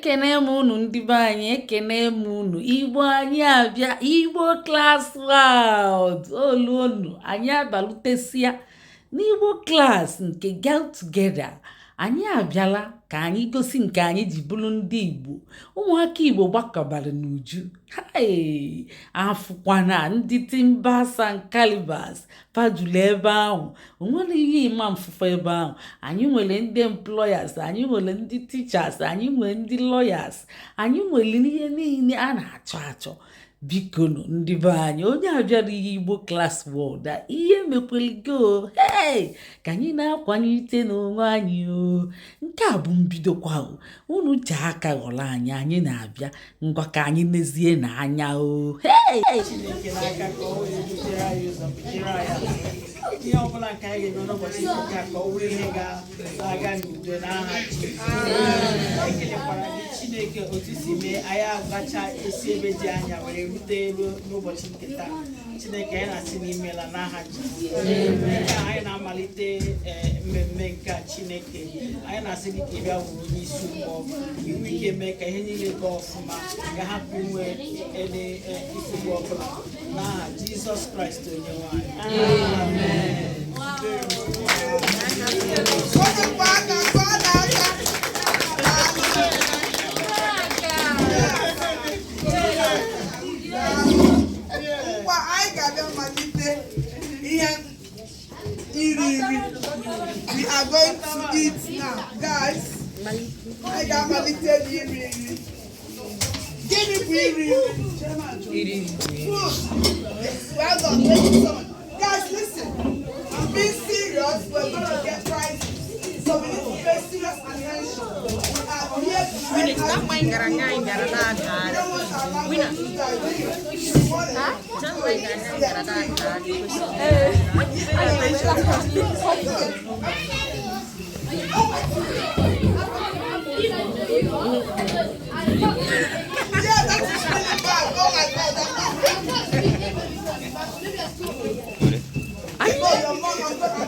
Ekene m unu, ndị be anyị, ekene m unu. Igbo anyị abịa, Igbo Class World olu unu, anyị abalutesia n'Igbo Class nke Get Together. Anyị abịala ka anyị gosi nke anyị ji bụrụ ndị Igbo. Ụmụaka Igbo gbakọbara n'uju. Hai, afụkwana ndị Timbers and Calibers fajulu ebe ahụ. O nwere ihe ịma mfụfụ ebe ahụ. Anyị nwere ndị employers, anyị nwere ndị teachers, anyị nwere ndị lawyers, anyị nwere ihe niile a na-achọ achọ. Bikonu, ndị be anyị, onye abịara ihe Igbo Class World a, ihe mekweligo. Hey, ka anyị na-akwalite n'onwe anyị o. Nke a bụ mbidokwa o. Unu ji aka ghọrọ anyị, anyị na-abịa. Ngwa, ka anyị nezie n'anya o. Hey! Chineke n'aka ka o wee butere anyị ụzọ, butere anyị ala. Ihe ọbụla nke anyị ga-eme n'ụbọchị nke a, ka ọ bụrụ ihe ga-aga n'udo n'aha Jizọs. Ekelekwara gị, Chineke, otu i si mee anyị agacha esi ebe dị anya were rute ebe n'ụbọchị nke taa. Chineke, anyị na-asị n'imela n'aha Jizọs. Nke a anyị na-amalite mmemme nke a, Chineke, anyị na-asị gị ka ị bịa wuru onye isi ụgbọ, ka i nwee ike mee ka ihe niile gaa ọfụma, ka hapụ inwe ele nsogbu ọbụla, n'aha Jizọs Kraịst onye nwe anyị. Onye kwa aka, kụọ n'aka. Ngwa, anyị ga-abịa malite ihe iri nri. We are going to eat now, guys. Anyị ga-amalite n'iri nri. Gịnị bụ iri nri? Food. Yes, well done. Thank you so much. Guys, listen. I'm being serious. We're going to get prizes. So we need to pay serious attention. We are here to learn how to Anyị gara nga, anyị gara na-ada. We don't want our language to die. Do you? You want it? Anyị gara na-ada. Good. Yeah, that is really bad. Oh my God. That's not. Oh, your mom, I'm gonna.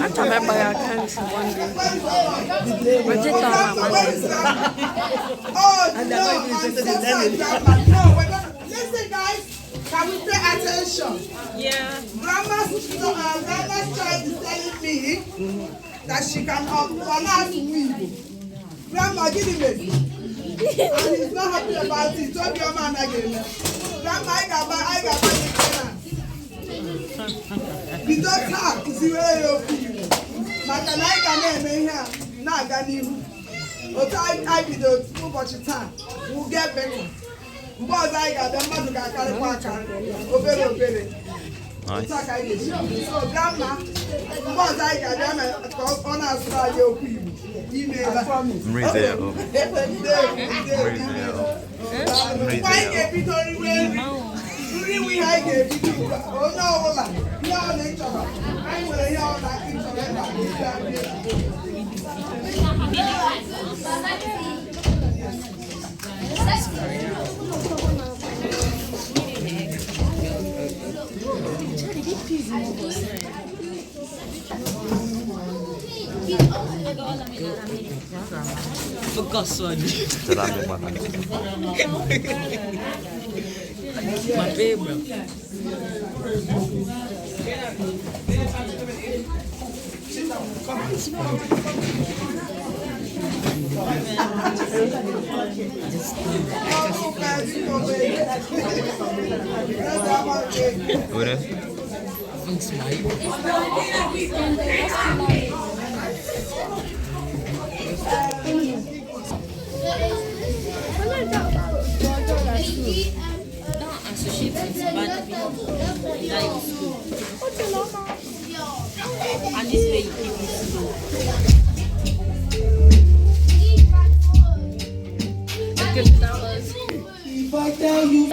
Achọrọ m ịgbaghe account one day. Where is your mom? Budget Grandma, on where is grandma? Oh no, I'm so sorry, grandma. No, we're gonna listen, guys. Can we pay attention? Yeah. Grandma's child is telling me that she can pronounce Igbo. Grandma, give him it. And he's not happy about it. Obiọma anaghị eme. Grandma, anyị ga-agba gị class. Bido taa kụziwere ya okwu Igbo. Maka na anyị ga na-eme ihe a na-aga n'ihu. Otu anyị bidoro ụbọchị taa, we'll get better. Mgbe ọzọ anyị ga-abịa, mmadụ ga-akarịkwa akarị obere obere. Otu a ka anyị ga-esi. So grandma, mgbe ọzọ anyị ga-abịa na ka ọ na-asụrụ anyị okwu Igbo. Imeela. Ndewo. Ndewo, ndewo. Mgbe anyị ga-ebido riwe nri, nri nwe ihe anyị ga-ebido ugbu a. Onye ọbụla, ihe ọbụla ị chọrọ, anyị nwere ihe ọbụla ị chọrọ ebe a, ị bịa rie. Focus on Salam mama. My baby. Were? Don't associate with bad people in that your school. And this way you keep it slow. If I tell you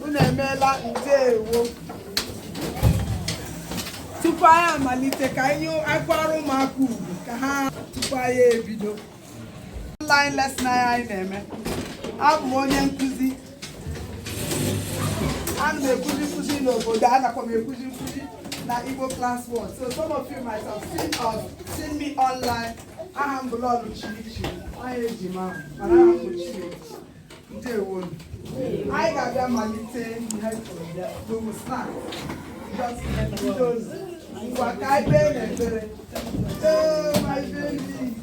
Unu emeela, ndeewo. Tupu anyị amalite, ka anyị akwara ụmụaka ugwu ka ha tupu anyị ebido online lesson anyị na-eme. Abụ m onye nkụzi. Ana m ekuzi nkuzi n'obodo, anakwa m ekuzi nkuzi na Igbo Class World. So some of you might have seen us, seen me online. Aha m bụ Lọlọ Chichi, onye ejima, mana aha m bụ Chichi. Ndewo. Anyị ga-abịa malite ihe bịa. We will start. Just bido. Ngwa, ka anyị kpee n'ekpere. Oh, my baby.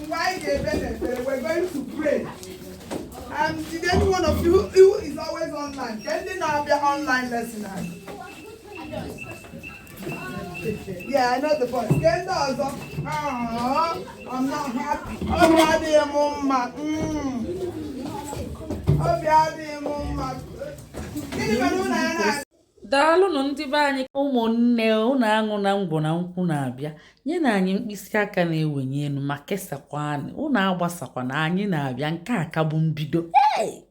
Ngwa, anyị ga-ekpe n'ekpere. We're going to pray. Did any one of you who is always online? Can they now be online lesson? Yeah, I know the voice. Get those. Oh, I'm not happy. Obi adịghị m mma. Obi adịghị m mma. Gịnị mere unu ya na Daalụnụ, ndị be anyị, ụmụnne. Unu aṅụ na ngwọ na nkwụ na-abịa nye na anyị mkpịsị aka na-ewenye elu ma kesakwa anyị. Unu agbasakwa na anyị na-abịa. Nke a ka bụ mbido. Hey!